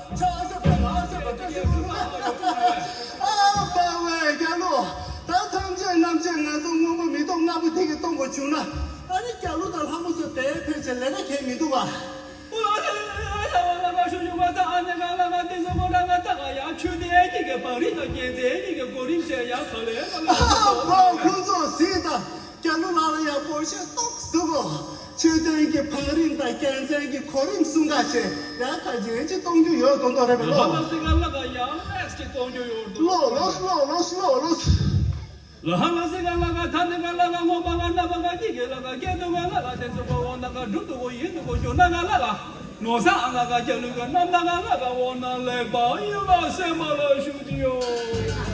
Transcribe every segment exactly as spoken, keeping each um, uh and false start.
ཨ་དཔའ་བོའི་རྒྱལ་ལོ། ད་ཐམས་ཅད་རྣམ་དཔྱོད་ངན་སོང་སྔོན་པོ་མི་ཐོག་ལྔ་པོ་དེ་གིས་སྟོང་དགོས་བྱུང་ན། ཨ་ནི་རྒྱལ་ལོ་དང་ལྷ་མོ་ཚོ་དེ་ཕལ་ཆེར་ལས་ཀ་གལ་མི་འདུག་བ། ཨ་ཁོ་ཁོ་ཚོ་གཟིགས་དང་། རྒྱ་ནག་ལ་ལ་ཡང་སྐོར་ཤེས་ཏོག་ཙམ་འདུག་གོ། ཆོས་དོན་གྱི་བང་རིམ་དང་རྒྱལ་མཚན་གྱི་གོ་རིམ་གསུམ་ཀ་བྱས་ཡང་ཁ་ཅིག་ཅིག་གཏོང་རྒྱུ་ཡོད་མདོག་མདོག་རེད་པས་ལོ། ལོ་ལོ་ལོ་ལོ་ལོ་ལོ། ལ་ཧ་ལ་སི་ག་ལ་ག་ཐ་ནི་ག་ལ་ག་ངོ་མ་ག་ན་བ་ག་ཀྱི་གེ་ལ་ག་སྐད་དུ་ག་ལ་ལ་དེ་ཚོ་ག་འོ་ན་ག་འགྲུབ་ཏུ་གོ་ཡིན་དུ་གོ་ཞོ་ན་ག་ལ་ལ། ནོ་ས་ཨ་ལ་ག་རྒྱ་ལུ་ག་ནམ་ན་ག་ལ་ག་འོ་ན་ལེགས་པ་ཡོད་པ་སེམས་པ་ལ་ཞུ་གི་ཡོད།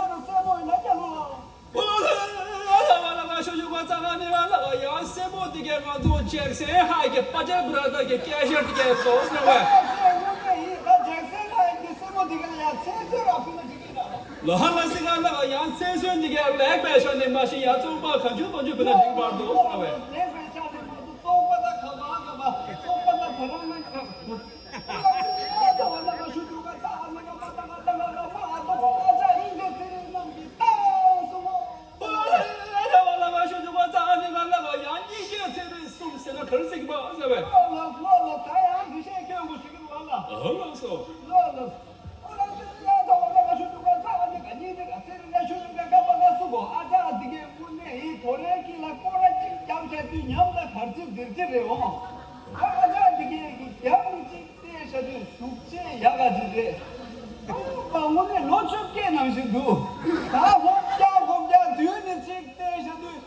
ཨོ་ལ་ལ་ལ་ལ་ཤོ་ཤོ་གོ་ཙ་ག་ནི་ལ་ལ་ཡང་སེ་མོ་དེ་གའི་ང་ཚོ་ཇེག་སན་ཧའི་གི་པ་ཅེ་བྷ་ར་དར་གི་སྐད་ཆ་དེ་གའི་ཏོག་ཙམ་བས། ལ་ཧ་ལ་སི་ག་ལ་ཡང་ཚེ་སོན་དེ་གའི་ལེགས་པའི་ཤོ་ནི་མ་ཤི་ཡ་ཙོང་པ་ག་འཇུ་ག་འཇུ་བི་ན་འགྲིག་པར་འདུག་ཟེར་བས། ད་ཧོབ་རྒྱག་ཧོབ་རྒྱག་དུས་ནི་གཅིག་བལྟས་བཞག་དུས།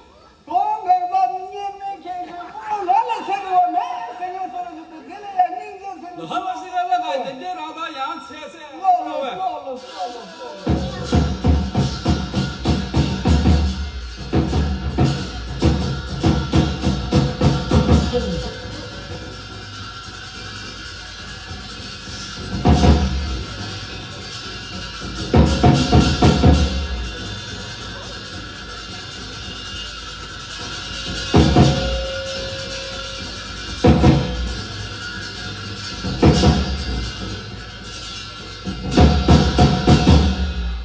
གང་གང་ཟག་གཉེར་མའི་ཁྱེད་ཀྱི་དཔུང་ལ་ལ་ཚེ་རིང་བ་མེད་ཟེར་ངན་སོང་ལ་འཇུག་པའི་དེ་ལས་ཡང་སྙིང་རྗེ་ཟེར། ལ་ཧ་ལ་སི་ག་ལ་ག་དེ་འདྲའི་རང་དང་ཡང་ཚེ་ཚེ་ལོ་ལོ་ལོ་ལོ་ལོ།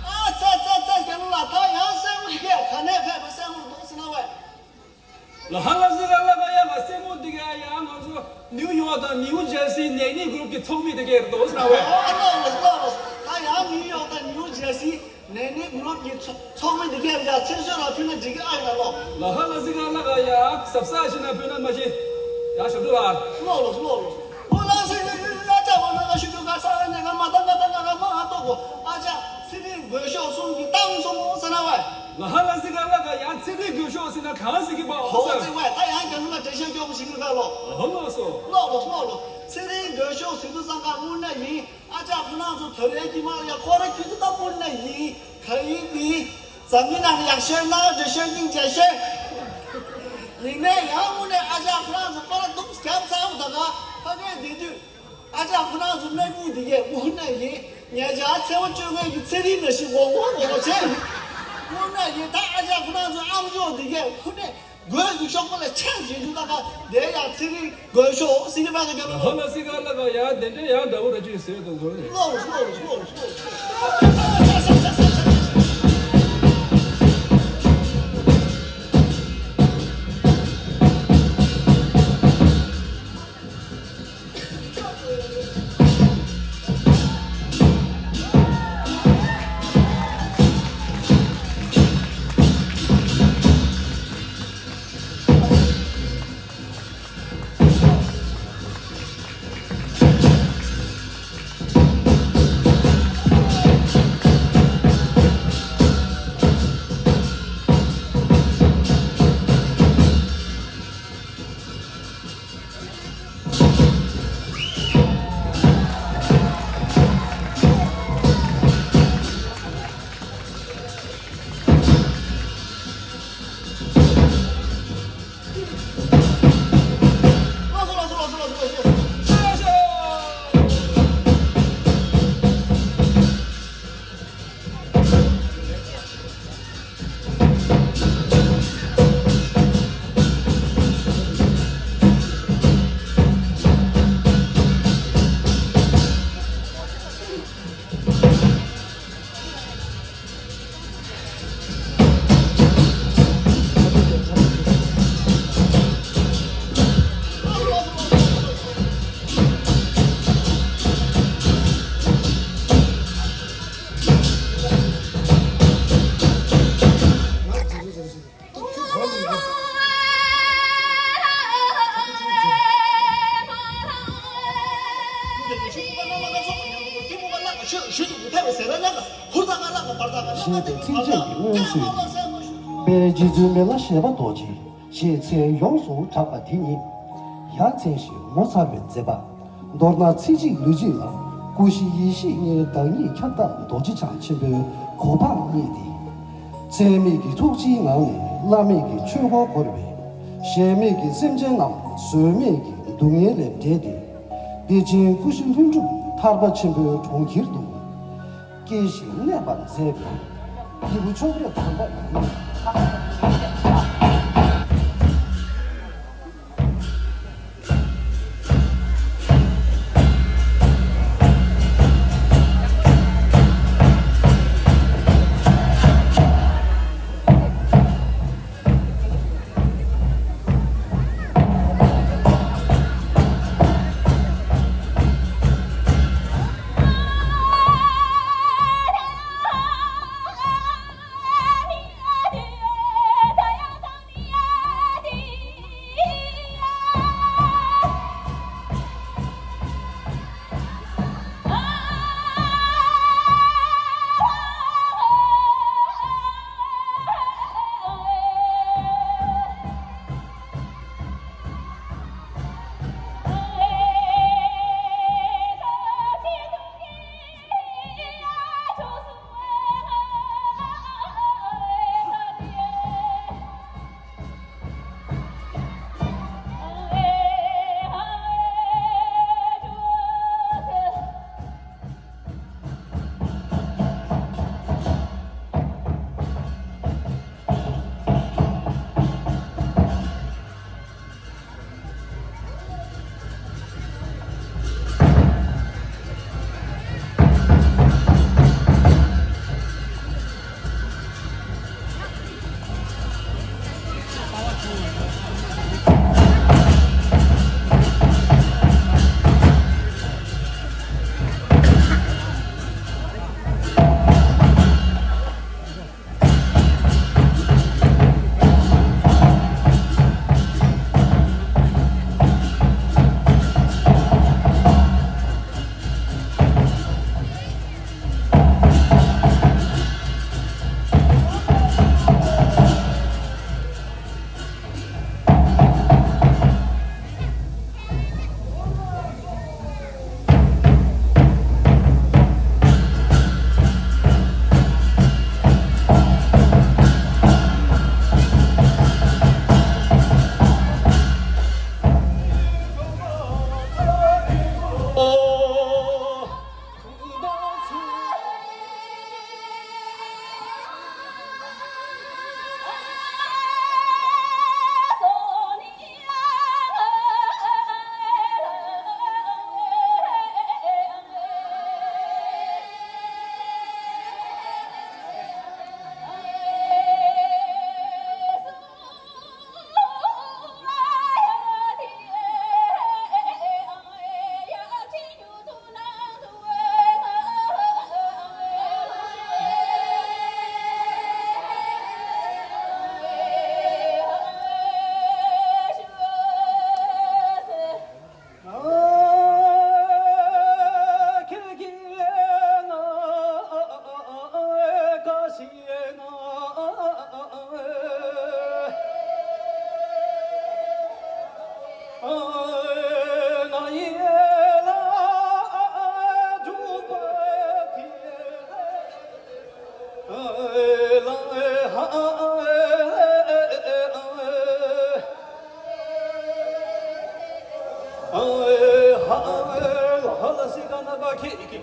ཨ་ཙ་ཙ་ཙ། རྒྱ་ནག་ལ་ད་ཡང་སེམས་ཁྲལ་ག་ནས་ཕེབས་པའི་སེམས་ཁྲལ་འདུག་ཟེར་ན་བས། ལ་ཧ་ལ་ཟི་ག་ལ་ག་ཡ་ལ་སེ་མོ་འདི་ག་ཡ་ང་ཚོ་ནིའུ་ཡོག་དང་ནིའུ་ཇར་སི་ནེ་ནི་གུ་རུབ་ཀྱི་ཚོགས་མི་དེ་ག་རེད་འདུག་ཟེར་ན་བས། ཨོ་ལོ་ལོ་ལོ་ལོ། ད་ཡང་ནིའུ་ཡོག་དང་ནིའུ་ཇར་སི་ནེ་ནི་གུ་རུབ་ཀྱི་ཚོགས་ཚོགས་མི་དེ་ག་ཡ་ཚེ་བསོད་ལ་ཕུལ་ན་འགྲིག་གི་ཨ་ཡིན་ན་ལོ། ལ་ཧ་ལ་ཟི་ག་ལ་ག་ཡ་གཟབ་གཟབ་ཞིག་ན་ཕུལ་ན་མ་ཤེས་ཡ་ཞབས་བྲོ་ལ། ལོ་ལོ་ལོ་ལོ། ཨོ་ལ་སི་ཨ་ཅག་བ་ན་ག་ཤུ་ཤུ་ག་ས་ནེ་ག་མ་ད་ག་ད་ག་ག་མ་ཨ་ཏོ་གོ་ཨ་ཅག་ཚེ་རིང་དགོན་ཤོག་གསུམ་གྱི་ཏང་སོང་ཟེར་ན་བས། ལ་ཧ་ལ་སི་ག་ལ་ག་ཡ་ཚེ་རིང་དགོན་ཤོག་ཟེར་ན་གང་ཟེར་གི་པ་ཧོ་ཟེར་བས། ད་ཡང་རྒྱ་ནག་ལ་འགྲེལ་བཤད་སྐྱོ་པོ་ཞིག་གི་བས་ལོ། ཧོ་ལོ་སོ། ལོ་ལོ་ལོ་ལོ། ཚེ་རིང་དགོན་ཤོག་ཟེར་དུས་ཙང་ཀ་དངོས་གནས་ཡིན། ཨ་ཅག་ཁོ་རང་ཚོ་དོ་རེ་གི་མ་ཡ་ཁོ་ར་ཁྱོད་ཚོ་ད་དངོས་གནས་ཡིན། ག་ཡིན་ནི། འཛམ་གླིང་ནང་ཡག་ཤོས་ན་འདྲེ་ཤོས་སྙིང་རྗེ་ཤོས། ཡིན་ནའི་ཡང་དངོས་གནས་ཨ་ཅག་ཁོ་རང་ཚོ་ཁོ་ར་སྡུག་རྒྱབ་ཚ་བོ་ད་ག་ཕ་གའི་བསྡད་དུས། ཨ་ཅག་ཁོ་རང་ཚོ་སྨན་ཁུག་འདི་གས་དངོས་གནས་ཡིན། ཉེ་ཆར་ཚེ་བ་བཅོ་ལྔའི་གི་ཚེ་རིང་ནང་བཞིན་འོ་འོ་འོ་བྱས། དངོས་གནས་ཡིན། ད་ཨ་ཅག་ཁོ་རང་ཚོ་ཨམ་ཅོག་འདི་གས་དངོས་གནས་དགོས་ཀྱི་ཤོག་པ་ལ་ཆ་བཞག་རྒྱུ་ད་ག་དེ་ཡང་ཚེ་རིང་དགོས་ཤོག་སྲིད་པ་གི་རྒྱབ་ལ། ཧོ་ལ་སི་ག་ལ་ག་ཡ་དེ་འདྲའི་ཡང་འདྲ་བོ་ར་ཅིག་ཟེར་དུ་འགྲོ་རེད། ལོ་ལོ་ལོ་ལོ་ལོ། ཞེས་པའི་ཚིགས་བཅད་ཀྱི་མངོན་ཚུལ། དཔལ་རྗེ་བཙུན་མི་ལ་བཞད་པ་རྡོ་རྗེ་ཞེས་མཚན་ཡོངས་སུ་གྲགས་པ་དེ་ཉིད། ཡ་མཚན་ཞེས་ངོ་མཚར་བའི་མཛད་པ། མདོར་ན་ཚེ་གཅིག་ལུས་གཅིག་ལ་སྐུ་བཞི་ཡེ་ཤེས་ལྔའི་བདག་ཉིད་ཁྱབ་བདག་རྡོ་རྗེ་འཆང་ཆེན་པོའི་གོ་འཕང་བརྙེས་ཏེ། ཚད་མེད་ཀྱི་ཐུགས་རྗེའི་ངང་ནས་བླ་མེད་ཀྱི་ཆོས་འཁོར་བསྐོར་བས། གཞན་མེད་ཀྱི་སེམས་ཅན་རྣམས་བཟོད་མེད་ཀྱི་སྡུག་བསྔལ་ལས་བསྒྲལ་ཏེ། བདེ་ཆེན་སྐུ་བཞི་ལྷུན་གྲུབ་ཐར་པ་ཆེན་པོའི་གྲོང་ཁྱེར་དུ། སྐྱེ་ཞིང་གནས་པར་མཛད་པའི་སྐྱེས་བུ་མཆོག་རབ་དམ་པ་ཡིན།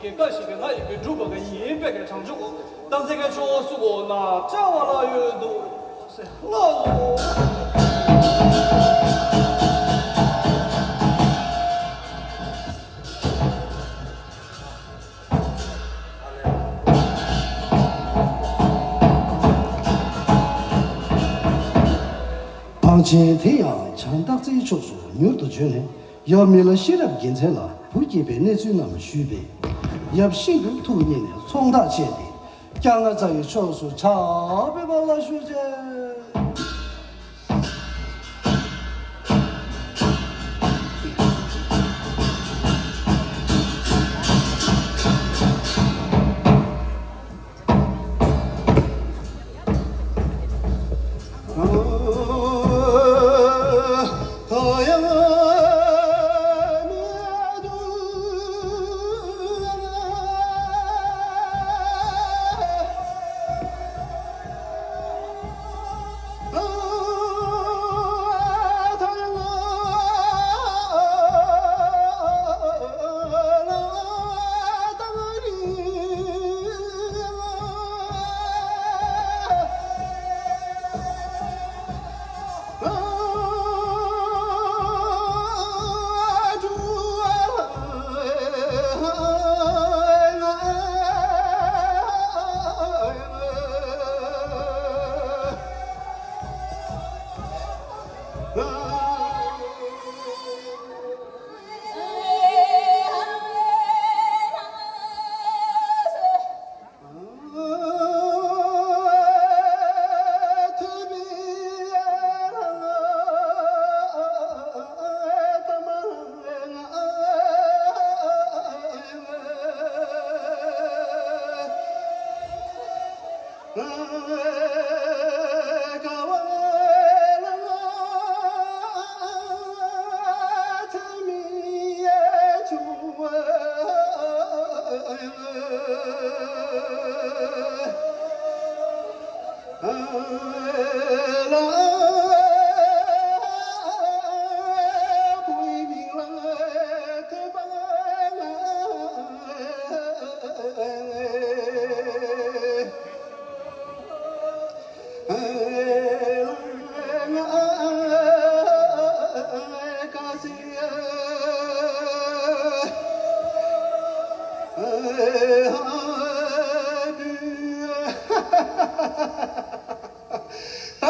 ཀྱི་བཀའ་བཞིན་གྱི་ང་ཡི་གི་སྒྲུབ་པ་ག་ཡིན་པས་ཀྱི་དྲང་ཆོག་གོ། སྟག་འཚེར་གྱི་ཆོས་སུ་གོ་ན་བཅའ་བ་ལ་ཡོད་དོ། ལགས་སོ། བང་ཆེན་དེ་ཡང་བྱང་སྟག་རྩེའི་ཕྱོགས་སུ་མྱུར་དུ་བྱོན་ནས། ཡབ་མི་ལ་ཤེས་རབ་རྒྱལ་མཚན་ལ་བུ་སྐྱེས་པའི་གནས་ཚུལ་རྣམས་ཞུས་པས། ཡབ་ཤིན་ཏུ་ཐུགས་མཉེས་ནས་ཚོང་རྟགས་བཅད་དེ། སྐྱ་རྔ་རྩ་ཡི་ཕྱོགས་སུ་ཕྱག་འབུལ་བ་ལ་ཞུ་བྱས།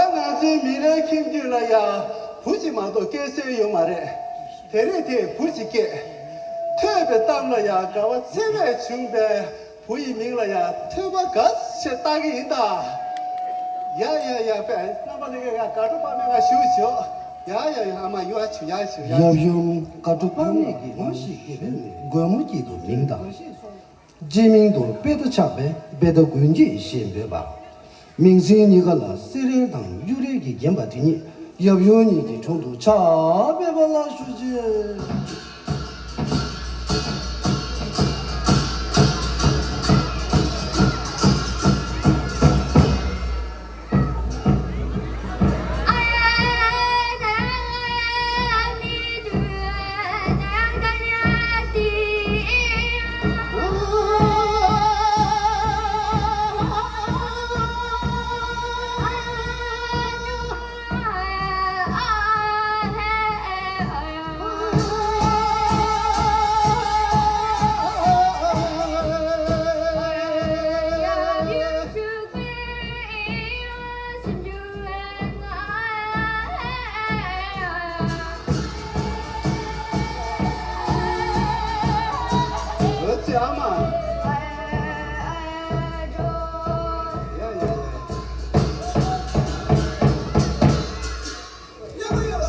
ད་ང་ཚོའི་མི་རའི་ཁྱིམ་རྒྱུད་ལ་ཡང་བུ་གཅིག་མ་གཏོགས་སྐྱེ་སྲོལ་ཡོད་མ་རེད། དེ་རིང་དེ་བུ་གཅིག་སྐྱེས། ཐོས་པའི་གཏམ་ལ་ཡང་དགའ་བ་ཚད་མེད་བྱུང་པས། བུ་ཡི་མིང་ལ་ཡང་ཐོས་པ་དགའ་ཞེས་བཏགས་ཀྱི་ཡིན་ད། ཡ་ཡ་ཡ་པས་རྣམ་པ་ལྷན་རྒྱས་ཡ་དགའ་སྤྲོ་དཔག་མེད་ང་ཞུ་ཞོག་ཡ་ཡ་ཡ་ཨ་མ་ཡུ་ཨ་ཆུ་ཡ་ཆུ་ཡ། ཡབ་ཡུམ་དགའ་སྤྲོ་དཔག་མེད་ཀྱི་ངོ་ཞིག་སྐྱེས་པས་མགོན་མོ་སྐྱིད་སྡུག་མིང་དང་། རྗེས་མིང་དུ་དཔལ་དུ་ཆགས་པས་དཔལ་ཟླ་མགོན་སྐྱིད་ཞེས་འབོད་པ། མིང་སྲིང་གཉིས་ཀ་ལ་སེ་རལ་དང་གཡུ་རལ་གྱིས་བརྒྱན་པ་དེ་ཉིད་ཡབ་ཡུམ་གཉིས་ཀྱི་དྲུང་དུ་ཕྱག་འབུལ་བ་ལ་ཞུ་ཆེད།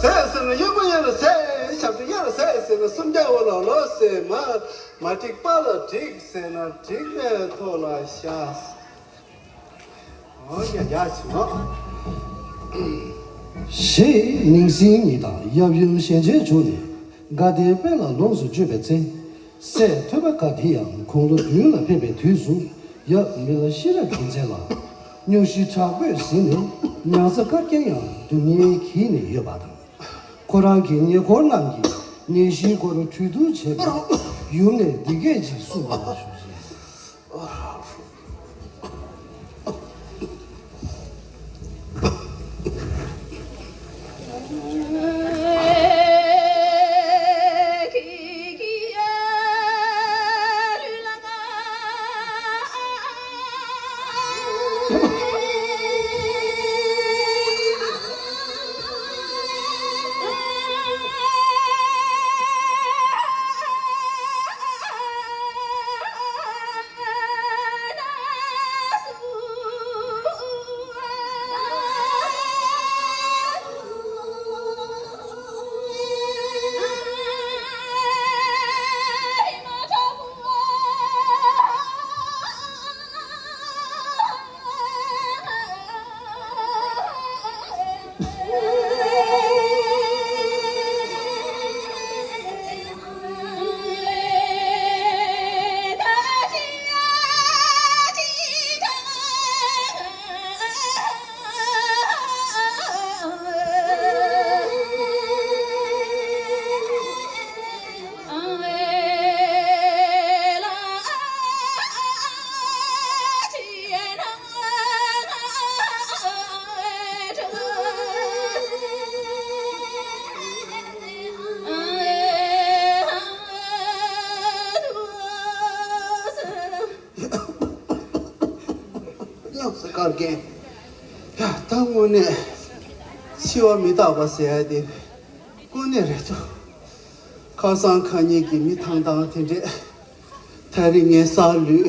ཟས་ཟེར་ན་གཡོག་པོ་གཡོག་ལ་ཟས། ཞབས་ཏོག་གཡོག་ལ་ཟས་ཟེར་ན་སུམ་བརྒྱ་འོ་ལ་ལོ་ཟེར། མ་མ་འགྲིག་པ་ལ་འགྲིག་ཟེར་ན་འགྲིག་པའི་ཐོག་ལ་བཞག་འོ་ཡ་ཡ་ཞུ་ངོ་། ཞེས་མིང་སྲིང་གཉིས་དང་ཡབ་ཡུམ་ཞལ་མཇལ་བྱུང་ནས་དགའ་ལྡན་དཔལ་ལ་ལོངས་སུ་སྤྱོད་པའི་ཚེ། སྲས་ཐོས་པ་དགའ་དེ་ཡང་དགུང་ལོ་བདུན་ལ་ཕེབས་པའི་དུས་སུ་ཡབ་མི་ལ་ཤེས་རབ་རྒྱལ་མཚན་ལ་སྨྱོ་ཤི་དྲག་པོས་ཟིན་ནས་མྱང་ཚ་དཀར་རྒྱན་ཡང་སྡུག་བསྔལ་གྱིས་ནས་ཡོད་པ་དང་། ཁོ་རང་གི་ཉེ་འཁོར་རྣམས་ཀྱིས་ ནད་གཞིའི་སྐོར་གྲོས་བསྡུར་བྱས་པས། ཡུམ་ནས་འདི་སྐད་ཅེས་གསུངས་པ་ཞུ་ཞེས། ཡང་ས་དཀར་རྒན། ཡ་ད་དངོས་གནས་འཆི་བ་མི་རྟག་པ་ཟེར་ཡ་དེ་དངོས་གནས་རེད་དོ། ཁ་སང་ཁ་ཉིན་གྱི་མི་ཐང་ཐང་དེ་འདྲས་ད་རིང་ངའི་སར་ལུས།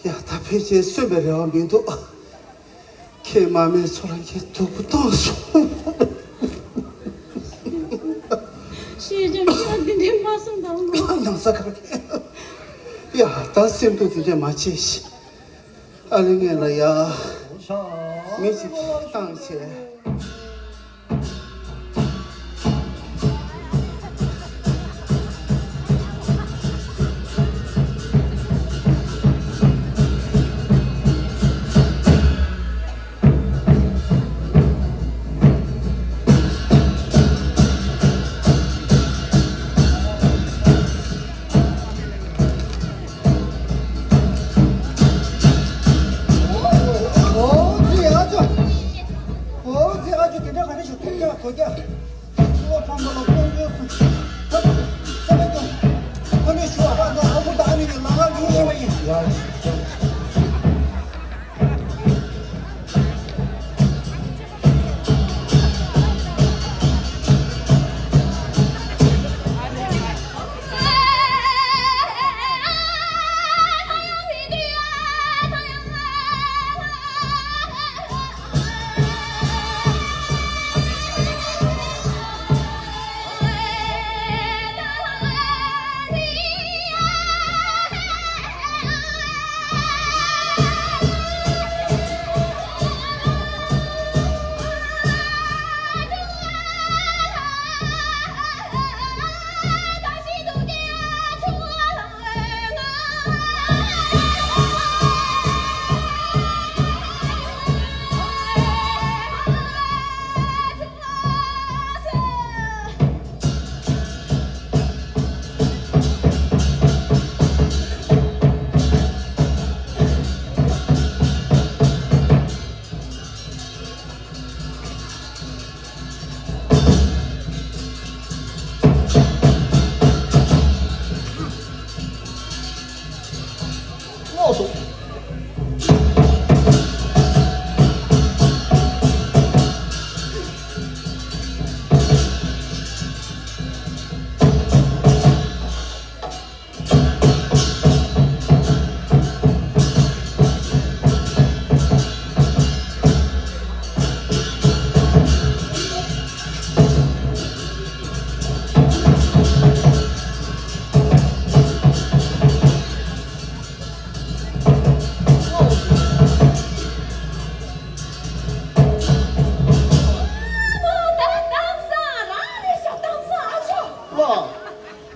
ཡ་ད་ཕལ་ཆེར་གསོན་པའི་རེ་བ་མི་འདུག་ཁྱེད་མ་སྨན་ཚོ་ལ་ངས་སྡུག་པོ་གཏོང་སོང་། ཤེས་ཀྱང་ཤེས་པ་འདི་འདྲས་མ་གསུངས་དང་ངོ་། ནང་ས་གར་ཡ་ད་སེམས་སྡུག་འདི་འདྲས་མ་བྱེད་ཤིག་ཨ་ལེ་ངས་ལ་ཡ། མི་ཅིག་བཏང་བྱས། ཨོ་ཙི་ཨ་ཅོ། ཨོ་ཙི་ཨ་ཅོ་དེ་འདྲ་ག་རེ་ཞིག་ཐུག་ཀྱང་གོ་ཀྱང་། ཚུར་ལོག་ཕམ་པ་ལ་ཀོང་ཇོ་སུ། ཧ། ས་མེད་ཀྱང་། ཁོ་ནས་ཞུ་བ་ལ་ནས་ཨ་ཁུ་ད་ཨ་ནི་ནི་ལ་ང་ལུས་ཤེས་པ་ཡིན། ཡ། ད་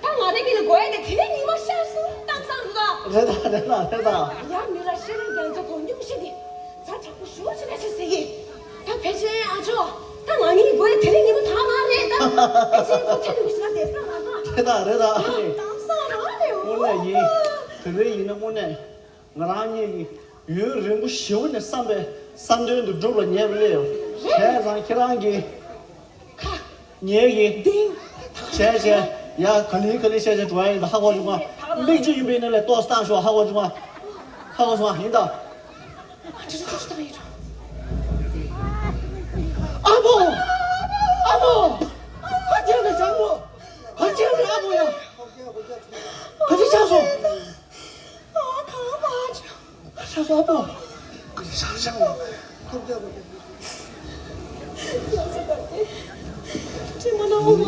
ང་རང་གི་ལ་དགོས་ཡ་དེ་དེ་ནས་ཉི་མ་ཤར་སོང་། གཏམ་བཟང་རེད་ད། རེད་ད་རེད་ད་རེད་ད། ཡང་མི་ལ་ཤེས་རིག་རྒྱ་མཚོ་གོ་མྱོང་ཤེས་དེ། ཛ་དྲག་པོ་ཞུ་ཅི་ན་ཆི་ཟེར་གི། ད་ཕལ་ཆེར་ཨ་ཅོ། ད་ང་གཉིས་དགོས་དེ་རིང་ཉིན་མོ་ཐག་རང་རེད་ད། ཨེ་ཅེ་ཁོ་ཚེ་ནུས་ཤ་དེ་ས་ང་ད། དེ་དག་རེད་ད། ཨ་ནི། དམ་ས་རང་རེད། དངོས་གནས་ཡིན། དེ་རིང་ཡིན་ན་དངོས་གནས། ང་རང་གཉིས་ཀྱིས་ཡུན་རིང་པོ་ཞེ་པོ་ནས་བསམ་པའི་བསམ་དོན་དེ་འགྲུབ་ལ་ཉེ་བ་སླེབས་ཡོད། བྱས་ཙང་ཁྱེད་རང་གིས་ཁ། ཉེ་གི། ཏིང་། བྱས་བྱས། ཡ་ག་ལེ་ག་ལེ་བྱས་བྱས་འགྲོ་ཡ་ཡིན་ད། ཧ་གོ་བྱུང་ང་། མིག་ཆུ་ཡིན་པའི་ནང་ལས་ཏོག་བཏང་ཤོག་ཧ་གོ་བྱུང་ང་། ཧ་གོ་སོང་ང་། ཡིན་ད། ཨ་ཕོ། ཨ་ཕོ། ཕ་ཁྱེད་ལ་བྱང་མོ། ཕ་ཁྱེད་ལ་ཨ་ཕོ་ཡ། ཕ་ཁྱེད་ཆགས་སོང་། ཨ་ཁ་པ་ཆུ། ཤ་ཤ་པོ། ཤ་ཤ་པོ། ཁྲིད་མ་གནང་བ།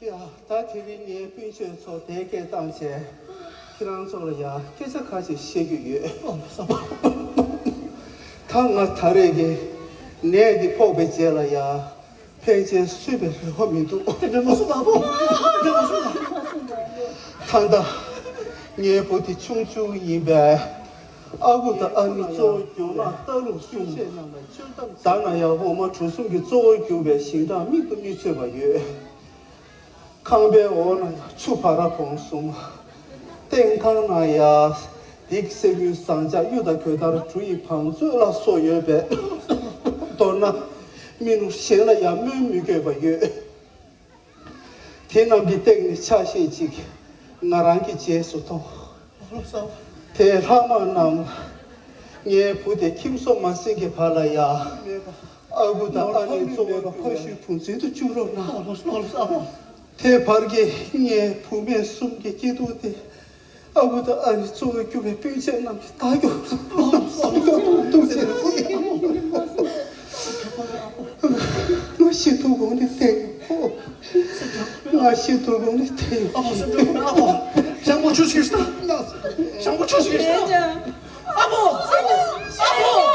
ཡ། ད་དེ་རིང་ངའི་སྤུན་མཆེད་ཚོ་དེ་སྐད་བཏང་བྱས། ཁྱེད་རང་ཚོ་ལ་ཡ་སྐད་ཆ་ཁ་ཅིག་བཤད་རྒྱུ་ཡོད། ཨོ་ལགས་སོ། ད་ང་ད་རེས་ཀྱི་ནད་འདི་ཕོག་པའི་རྗེས་ལ་ཡ་ཕལ་ཆེར་གསོན་པའི་རེ་བ་མི་འདུག་དེ་འདྲ་མ་གསུངས་པ་པོ། དེ་འདྲ་མ་གསུངས་པ། ད་ལྟ་ངའི་བུ་དེ་ཆུང་ཆུང་ཡིན་པས། ཨ་ཁུ་དང་ཨ་ནེ་གཙོ་བོ་གྱུར་ན་རྟ་ལུག་གསུམ། ད་ང་ཡང་འོ་མ་གྲོ་གསུམ་གྱི་གཙོ་བོར་གྱུར་པའི་ཞིང་ཁྲག་མིག་ཏུ་མི་ཆོད་པ་ཡོད། ཁང་པའི་འོག་ན་ཡང་ཆུ་ཕ་ར་གོང་གསུམ། སྟེང་ཁང་ན་ཡང་སྡིག་སེ་གོལ་ཟངས་ལྕགས་གཡུ་དང་གོས་དར་གྲུ་ཡི་བང་མཛོད་ལ་སོགས་ཡོད་པས། མདོར་ན་མི་ནོར་གཞན་ལ་ཡང་སྨོན་མི་དགོས་པ་ཡོད། དེ་རྣམས་ཀྱི་སྟེང་ནས་ཆ་ཤས་ཅིག་ང་རང་གི་རྗེས་སུ་ཐོངས། དེ་ལྷག་མ་རྣམས་ངའི་བུ་དེ་ཁྱིམ་སོ་མ་ཟིན་གྱི་བར་ལ་ཡང་ཨ་ཁུ་དང་ཨ་ནེ་གཙོ་བོ་ཕ་ཤུལ་བུ་འཛིན་དུ་བཅུག་རོགས་གནང་། ཨོ་ལགས་སོ། ཨོ་ལགས་སོ། ཨ་མ། དེ་བར་གྱི་ངའི་བུ་སྨད་གསུམ་གྱི་སྐྱིད་སྡུག་དེ་ཨ་ཁུ་དང་ཨ་ནེ་གཙོ་བོར་གྱུར་པའི་སྤུན་མཆེད་རྣམས་ཀྱིས་བདག་སྐྱོང་། ཨོ་ལགས་སོ། ཨོ་ལགས་སོ། ཐུགས་རྗེ་ཆེ། ང་ཤི་དུས་གོང་ནས་བསྡད་ཡོད། ང་ཤི་དུས་གོང་ནས་བསྡད་ཡོད། ཨ་ཕོ། སེམས་ཁྲལ་མ་གནང་། ཨ་ཕོ། ཞང་པོ་ཆུ་ཞིག་ལྟ། ཞང་པོ་ཆུ་ཞིག་ལྟ། ཨ་ཕོ། ཨ་ཕོ། ཨ་ཕོ།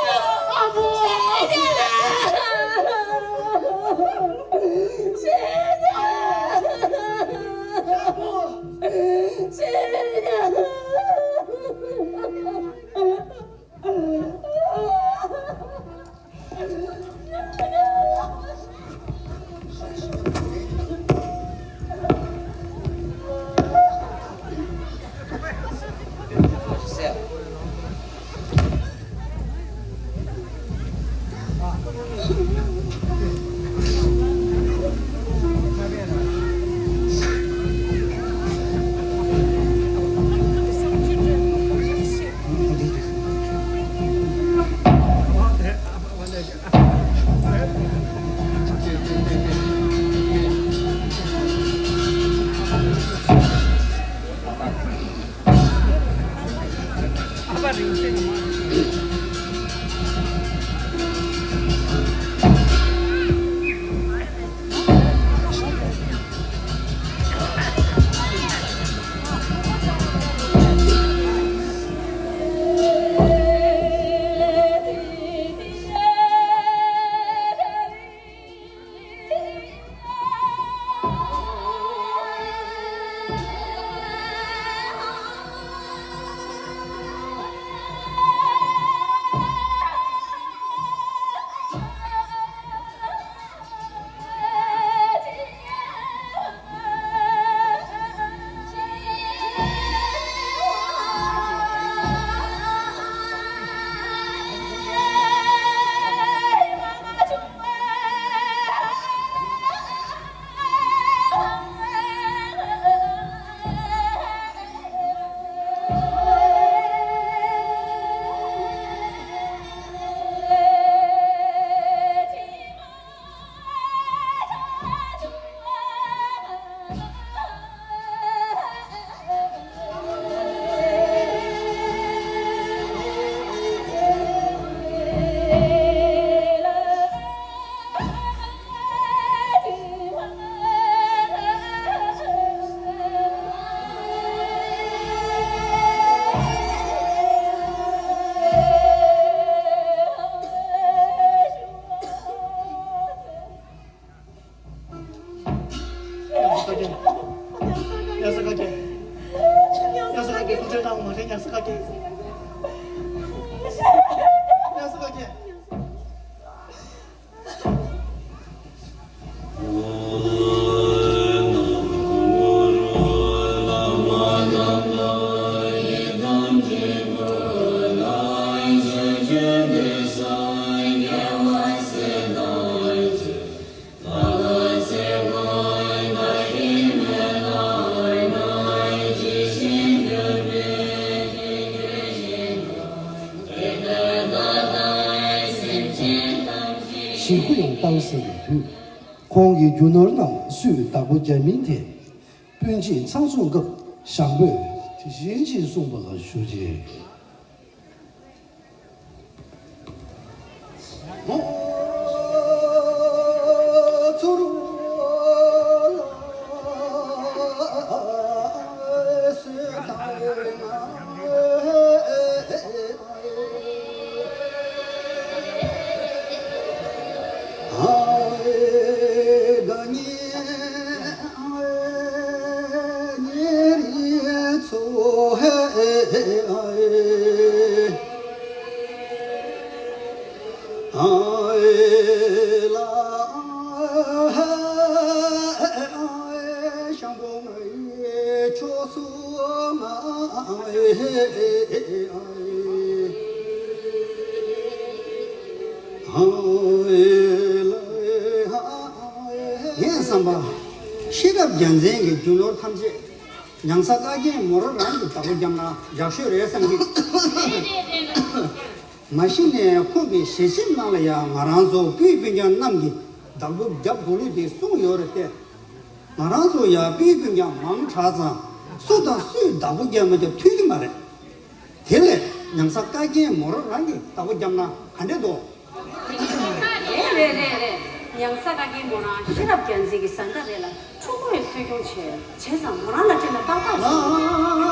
ཡང་མ་རེད། ཉམས་སུ་ཁ་སྐད། ཉམས་སུ་ཁ་སྐད། ཞིག་གུ་ཡང་བཏང་ཟིན་པའི་དུས། ཁོང་གི་རྒྱུ་ནོར་རྣམས་སུས་བདག་པོ་རྒྱག་མིན་ཐད། སྤུན་མཆེད་ཚང་འཛོམས་སྐབས་ཞང་པོས་དེ་བཞིན་ཅིག་གསུངས་པ་ལ་ཞུ་རྗེས། ངས་བསམ་པ། ཤེས་རབ་རྒྱལ་མཚན་གྱི་རྒྱུ་ནོར་ཐམས་ཅད་ཉང་ས་ཀ་རྒྱལ་མོ་རང་རང་གིས་བདག་པོ་བརྒྱབ་ན་ཡག་ཤོས་རེད་བསམ་གི། མ་གཞི་ནས་ཁོང་གི་ཞལ་ཆེམས་ནང་ལ་ཡང་ང་རང་ཚོ་སྤུན་སྤུན་ཀྱག་རྣམས་ཀྱིས་བདག་པོ་བརྒྱབ་དགོས་ལུགས་དེ་གསུངས་ཡོད་རེད་དེ། ང་རང་ཚོ་ཡང་སྤུན་སྤུན་ཀྱག་མང་དྲགས་ཙང་སུ་དང་སུས་བདག་པོ་བརྒྱབ་མ་བརྒྱབ་ཐོས་ཀྱི་མ་རེད། དེ་ལས་ཉང་ས་ཀ་རྒྱལ་མོ་རང་རང་གིས་བདག་པོ་བརྒྱབ་ན་ག་འདྲས་འདུག་རེད་རེད་རེད་རེད། ཉང་ས་ཀ་རྒྱལ་མོ་རང་ཤེས་རབ་རྒྱལ་མཚན་གྱི་བཟའ་ཟླ་རེད་ལ། ཕྲུ་གུ་ཡི་གསོ་སྐྱོང་བྱས། བྱས་ཙང་མོ་རང་ལ་སྤྲད་ན་ཏག་ཏག་བྱུང་།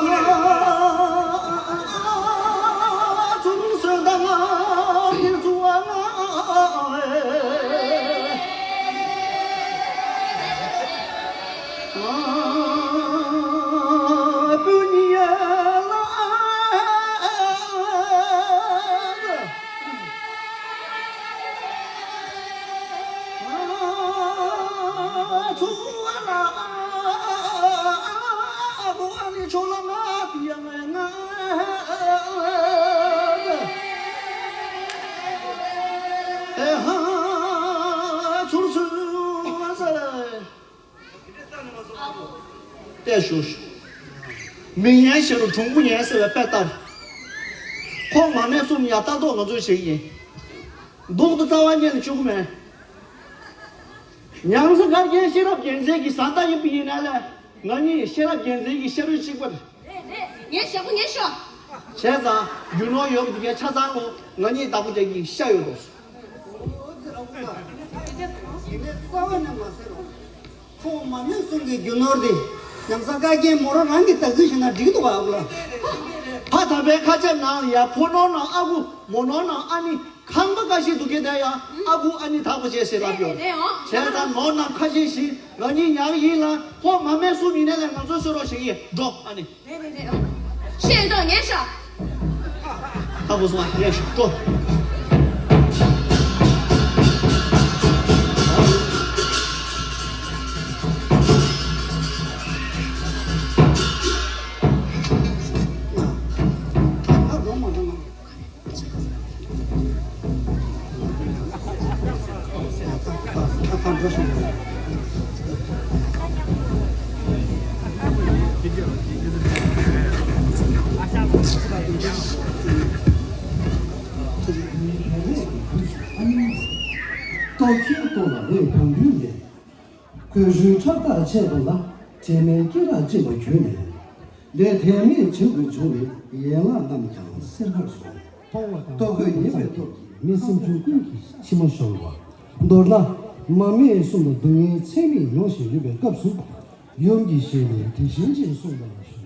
བལྟས་ཞུ། མི་ངན་ཞེ་རུ་གྲུང་པོ་ངན་ཟེར་བའི་དཔེ་ལྟར། ཁོང་མ་སྨད་གསུམ་ཡ་ལྟ་རྟོག་ང་ཚོས་བྱེད་ཀྱི་ཡིན། སྡུག་ཏུ་རྩ་བ་ཉིད་ནས་བཅུག་གི་མེད། ཉང་ས་དཀར་རྒྱན་ཤེས་རབ་རྒྱལ་མཚན་གྱི་བཟའ་ཟླ་ཡིན་པ་ཡིན་ན་ལས། ང་གཉིས་ཤེས་རབ་རྒྱལ་མཚན་གྱི་ཤ་རུས་གཅིག་པ་རེད། རེད་རེད། ངས་ཞེ་པོ་ངས་ཤོག་བྱས་ཙང་རྒྱུ་ནོར་ཡོད་པ་འདི་གའི་ཆ་ཚང་ལོ། ང་གཉིས་བདག་པོ་རྒྱག་གི་ཤ་ཡོད་དོ། ཡིན་ནའི་རྩ་བ་ནས་མ་ཟེར་རོགས། ཁོང་མ་སྨད་གསུམ་གྱི་རྒྱུ་ནོར་དེ་ཉང་ས་ཀ་རྒྱལ་མོ་རང་རང་གིས་བདག་འཛིན་བྱས་ན་འགྲིག་འདུག་བ་ཨ་ཁུ་ལགས། ཕ་དམ་པའི་ཁ་ཆེམས་ནང་ཡ་ཕོ་ནོར་ནང་ཨ་ཁུ། མོ་ནོར་ནང་ཨ་ནེ། ཁང་པ་འགའ་ཞིག་འདུག་གི་དེ་ཡང་ཨ་ཁུ་ཨ་ནེ་བདག་པོ་བྱས་ཟེར་ལབ་ཡོད། རེད་རེད་ཨང་། བྱས་ཙང་ནོར་རྣམས་ཁ་ཤས་ཤིག་ང་གཉིས་ཉར་གི་ཡིན་ལ། ཁོང་མ་སྨད་གསུམ་ཡིན་ནའི་ལས་ང་ཚོས་གསོད་རོགས་བྱེད་ཀྱི་ཡིན། འགྲོ་ཨ་ནེ། རེད་རེད་རེད་ཨང་། ཤེས་ཡོད་དོ་ངས་ཤ། ཨ་ཁུ་སོང་ཨ་ངས་ཤ་འགྲོ། ལྟོ་ཁྱེར་ལྟོ་ལ་ལས་གང་འདུལ་མེད། གོས་ཧྲུལ་ཁྲག་ཐག་ཆད་པ་ལ། དྲན་མེད་སྐེ་རགས་གཅིན་པ་གྱོན་ནས། ལས་དོན་མེད་བྱེད་དགོས་བྱུང་བས་ཡན་ལག་རྣམས་ཀྱང་སེར་ཁར་སོང་། ལྟོ་གོས་ཉམས་པའི་སྟོབས་ཀྱིས་མི་སེམས་ཅན་ཀུན་གྱི་མཆི་མ་ཤོར་བ། མདོར་ན། མ་སྨད་གསུམ་ལ་སྡུག་བསྔལ་ཚད་མེད་མྱོང་བཞིན་ཡོད་པའི་སྐབས་སུ། ཡུམ་གྱི་ཞལ་ནས་དེ་བཞིན་ཅིག་གསུངས་པ་ལ་ཞུ་ཞིང་།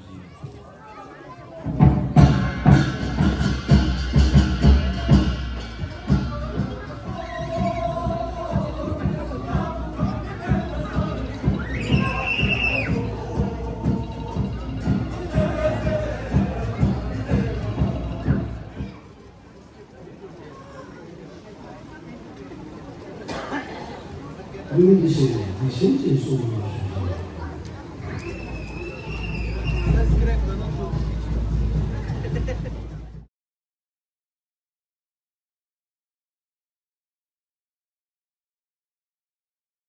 ཀུན་གྱི་ཞལ་ནས་འདི་བཞིན་ཅེས་གསུངས་པ།